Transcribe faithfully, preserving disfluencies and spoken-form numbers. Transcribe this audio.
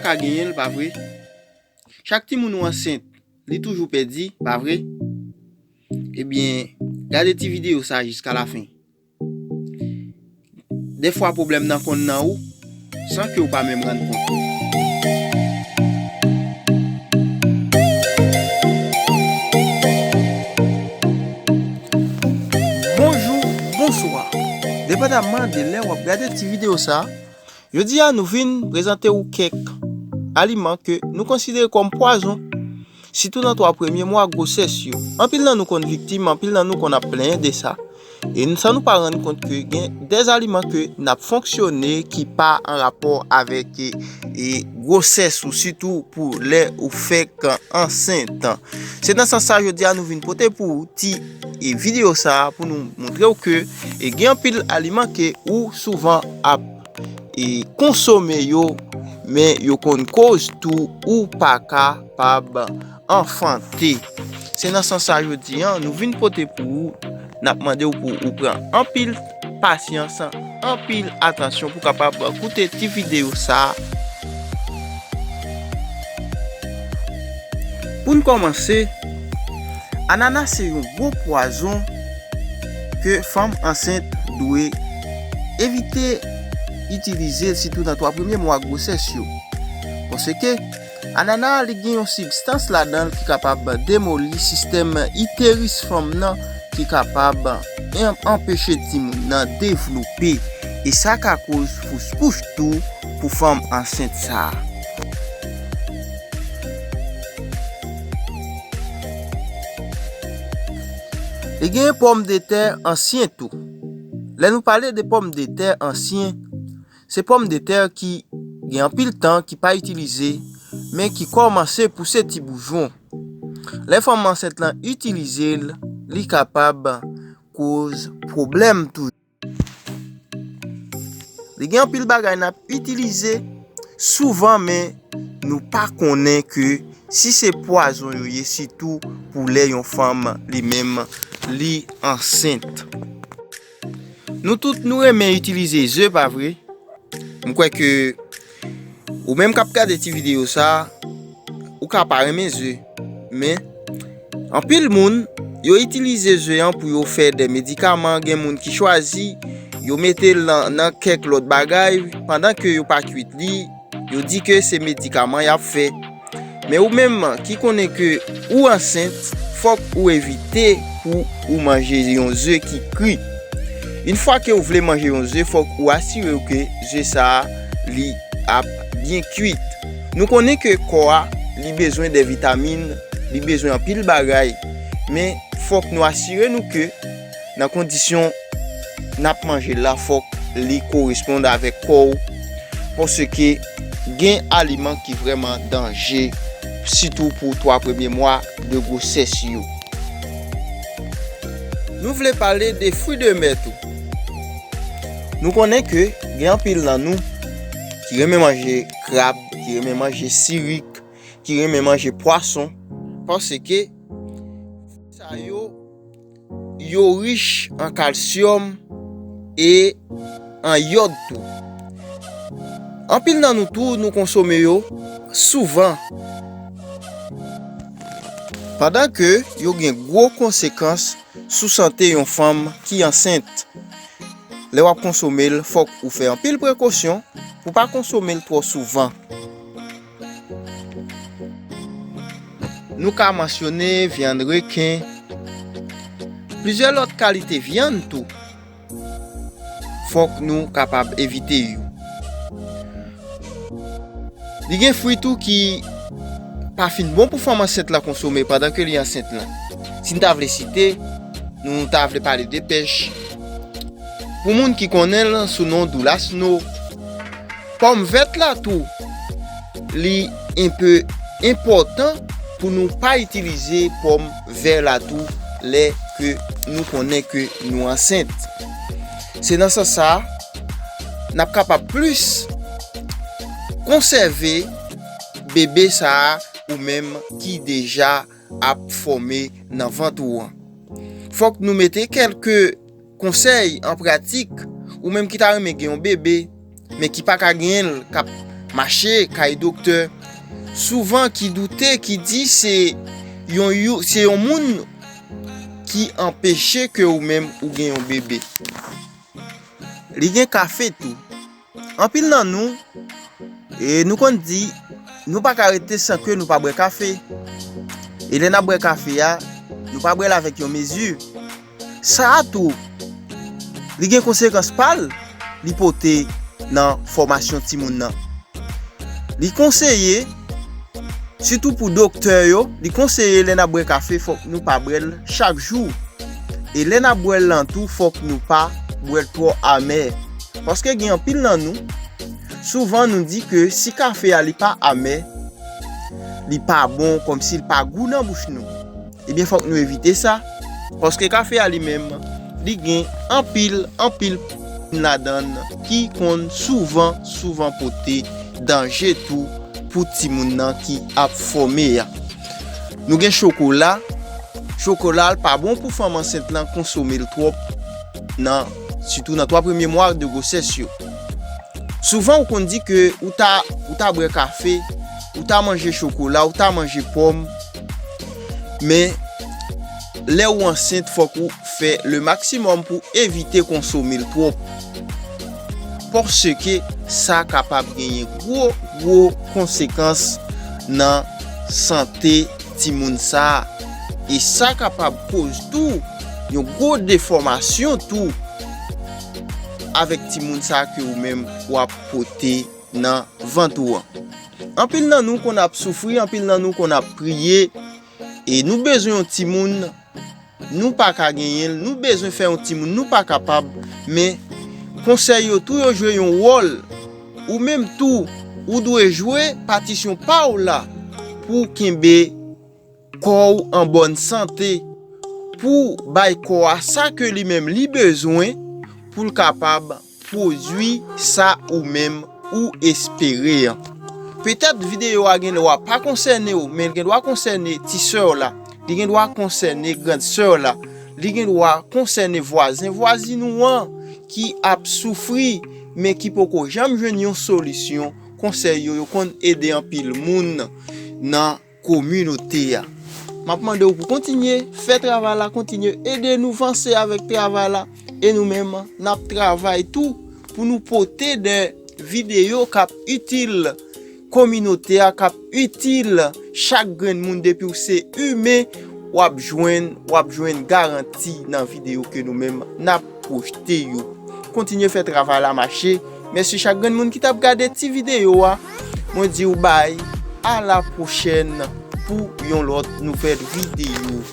ka genyen l, pa vre? Chak timoun ou ansent, li toujou pèdi, pa vre? Ebyen, gade ti videyo sa jiska lafen. Dèfwa pwoblèm nan konn nan ou, san ke w pa menm rann kont. Bonjou, bonswa. Depandamman de lè w ap gade ti videyo sa, jodi a nou vin prezante w kèk aliman ke nou konsidere kòm pwazon, sitou nan twa premye mwa gwosès yo. Anpil nan nou konn viktim, anpil nan nou konn ap plenyen de sa. E n-, san nou pa rann kont ke gen dèzaliman ke n ap fonksyone ki pa an rapò avèk, e, e, gwosès ou, sitou pou lè ou fèk ansent. Se nan sans sa, jodi a nou vin pote pou ou ti, e, videyo sa a pou nou montre w ke, e, gen anpil aliman ke ou souvan ap, e, konsome yo, men yo konn koz tou ou pa kapab anfante. Se nan sans sa, jodi a, nou vin pote pou ou, n ap mande w pou ou pran anpil pasyans, anpil atansyon pou kapab koute ti videyo sa a. Pou n kòmanse, anana se yon gwo pwazon ke fanm ansent dwe evite itilize, sitou nan twa premye mwa gwosès yo. Paske anana a, li gen yon sibstans ladan l ki kapab demoli sistèm iteris fanm nan, ki kapab an-, anpeche timoun nan devlope. E sa ka koz fos kouch tou pou fanm ansent sa a. E gen pòmdetè ansyen tou. Lè nou pale de pòmdetè ansyen, se pòmdetè ki gen anpil tan ki pa itilize, men ki kòmanse pouse ti boujwon. Lè fanm ansent lan itilize l, li kapab koz pwoblèm tou. Li gen anpil bagay n ap itilize souvan, men nou pa konnen ke si se pwazon yo ye, sitou pou lè yon fanm li menm li ansent. Nou tout nou renmen itilize ze, pa vre? M kwè ke ou menm k ap gade ti videyo sa a, ou ka pa renmen ze, men anpil moun, yo itilize ze an pou yo fè de medikaman. Gen moun ki chwazi yo mete l nan, nan kèk lòt bagay, pandan ke yo pa kuit li, yo di ke se medikaman y ap fè. Men ou menm ki konnen ke ou ansent, fòk ou evite pou ou manje yon ze ki kri. Yon fwa ke ou vle manje yon ze, fòk ou asire w ke ze sa a, li ap byen kuit. Nou konnen ke kò a, li bezwen de vitamin, li bezwen anpil bagay. Men fòk nou asire nou ke nan kondisyon n ap manje l la, fòk li koresponn avèk kò w, paske gen aliman ki vrèman danje, sitou pou twa premye mwa de gwosès yo. Nou vle pale de fwi de mè tou. Nou konnen ke gen anpil nan nou ki renmen manje krab, ki renmen manje sirik, ki renmen manje pwason, paske sa yo, yo rich an kalsyòm e an yòd tou. Anpil nan nou tou, nou konsome yo souvan. Pandan ke yo gen gwo konsekans sou sante yon fanm ki ansent. Lè w ap konsome l, fòk ou fè anpil prekosyon pou pa konsome l twò souvan. Nou ka mansyone vyann reken, plizyè lòt kalite vyann tou. Fòk nou kapab evite yo. Li gen fwi tou ki pa fin bon pou fanm ansent lan konsome pandan ke li ansent lan. Si n ta vle site, nou ta vle pale de pèch. Pou moun ki konnen l sou non doulasno, pòm vèt la tou, li enpe enpòtan pou nou pa itilize pòm vè la tou lè ke nou konnen ke nou ansent. Se nan sans sa, n ap kapab plis konsève bebe sa a ou menm ki deja ap fòme nan vant ou an. Fòk nou mete kèlke konsèy an pratik, ou menm ki ta renmen gen yon bebe, men ki pa ka genyen l, k ap mache kay doktè, souvan ki doute, ki di se yon, yon, se yon moun ki anpeche ke ou menm ou gen yon bebe. Li gen kafe tou. Anpil nan nou, e nou konn di, nou pa ka rete san ke nou pa bwè kafe. E lè n ap bwè kafe a, nou pa bwè l avèk yon mezi. Sa a tou, li gen konsekans pa l, li pote nan fòmasyon timoun nan. Li konseye, sitou pou doktè yo, li konseye lè n ap bwè kafe, fòk nou pa bwè l chak jou. E lè n ap bwè l lan tou, fòk nou pa bwè l twò amè. Paske gen anpil nan nou, souvan nou di ke si kafe a li pa amè, li pa bon, kòmsi li pa gou nan bouch nou. Ebyen, fòk nou evite sa, paske kafe a li menm, li gen anpil, anpil ladan l ki konn souvan, souvan pote danje tou pou timoun nan ki ap fòme a. Nou gen chokola. Chokola, l pa bon pou fanm ansent lan konsome l twòp, nan, sitou nan twa premye mwa de gwosès yo. Souvan, ou konn di ke ou ta, ou ta bwè kafe, ou ta manje chokola, ou ta manje pòm, men lè ou ansent, fòk ou fè le maksimòm pou evite konsome l twòp. Paske sa kapab genyen gwo, gwo konsekans nan sante timoun sa a. E sa kapab koz tou yon gwo defòmasyon tou avèk timoun sa a ke ou menm w ap pote nan vant ou an. Anpil nan nou konn ap soufri, anpil nan nou konn ap kriye, e nou bezwen yon timoun, nou pa ka genyen l, nou bezwen fè yon timoun, nou pa kapab, men konsèy yo tou yo jwe yon wòl. Ou menm tou, ou dwe jwe patisyon pa w la pou w kenbe kò w an bòn sante, pou w bay kò a sa ke li menm li bezwen pou l kapab pwodui sa ou menm ou espere an. Petèt videyo a gen dwa pa konsène w, men l gen dwa konsène ti sè w la, li gen dwa konsène grand sè w la, li gen dwa konsène vwazen vwazin ou an ki ap soufri, men ki poko janm jwenn yon solisyon. Konsèy yo, yo konn ede anpil moun nan kominote a. M ap mande w pou kontinye fè travay la, kontinye ede nou vanse avèk travay la, e nou menm, n ap travay tou pou nou pote de videyo k ap itil kominote a, k ap itil chak grenn moun. Depi w se imen, w ap jwenn, w ap jwenn garanti nan videyo ke nou menm n ap pwote yo. Kontinye fè travay la mache. Mèsi chak grenn moun ki t ap gade ti videyo a. Mwen di w bay, a la pwochèn pou yon lòt nouvèl videyo.